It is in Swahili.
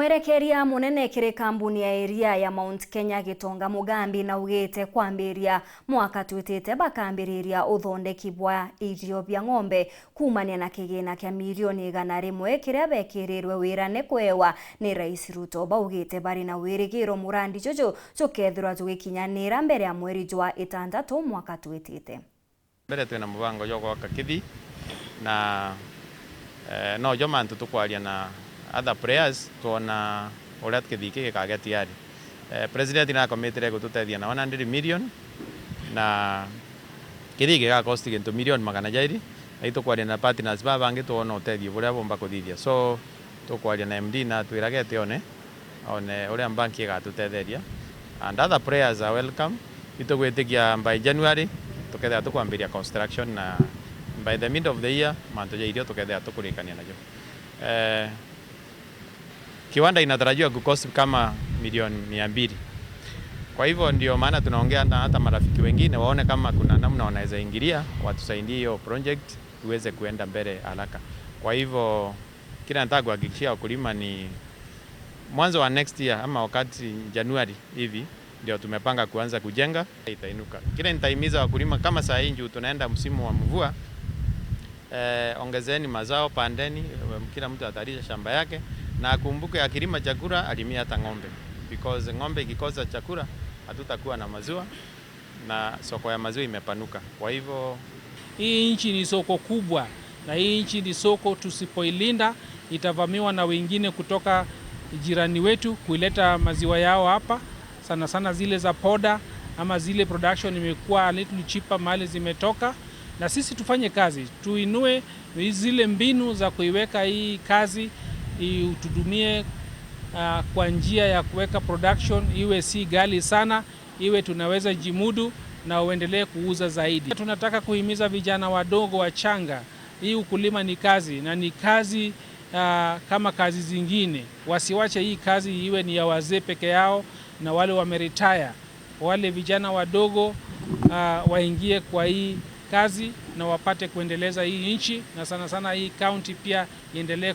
Mwerekeria munene kiri kambuni ya iria ya Mount Kenya Gitonga Mugambi naugite kwambiria mwaka twitite bakambiriria uthondeki bwa irio bia ng'ombe kumania na kigina kia milioni 100 kiria bekirirwe wira ni kwewa ni Rais Ruto. Baugite bari na wirigiro murandi juju jukethirwa jugikinyanira mbere ya mweri jwa 6 mwaka twitite. Mbere twina mubango jwa gwaka kithi na no jo mantu tukwaria na other players tuona uria kithi giki gikagia tiari. President narakomitire gututethia na 100 million na kithi gigakost gintu milioni 200, na itukwaria na partners ba bangi tuona utethio buria bomba kuthithia. So tukwaria na MD na twiragete one uria banki igatutetheria, and other players are welcome. Itugwitikia by January tukethia tukwambiria construction, na by the mid of the year mantu ja irio tukethia tukurikania najo. Kiwanda inatarajiwa kukosti kama milioni 200. Kwa hivyo ndio maana tunaongea na hata marafiki wengine waone kama kuna namna wanaweza ingilia watusaidie hiyo project tuweze kuenda mbele haraka. Kwa hivyo kila nataka kuhakikishia wakulima ni mwanzo wa next year ama wakati Januari hivi ndio tumepanga kuanza kujenga, itainuka. Kile nitahimiza wakulima kama saa hii tunaenda msimu wa mvua, ongezeni mazao, pandeni, kila mtu atarisha shamba yake, na akumbuke akilima chakula alimia hata ng'ombe, because ng'ombe ikikosa chakula hatutakuwa na maziwa na soko ya maziwa imepanuka. Kwa hivyo hii nchi ni soko kubwa, na hii nchi ni soko, tusipoilinda itavamiwa na wengine kutoka jirani wetu kuileta maziwa yao hapa, sana sana zile za poda ama zile production imekuwa a little cheaper mahali zimetoka. Na sisi tufanye kazi, tuinue zile mbinu za kuiweka hii kazi itudumie kwa njia ya kuweka production iwe si ghali sana, iwe tunaweza jimudu na uendelee kuuza zaidi. Tunataka kuhimiza vijana wadogo wachanga, hii ukulima ni kazi na ni kazi kama kazi zingine. Wasiwache hii kazi iwe ni ya wazee peke yao na wale wameretire. Wale vijana wadogo waingie kwa hii kazi na wapate kuendeleza hii nchi, na sana sana hii county pia iendelee.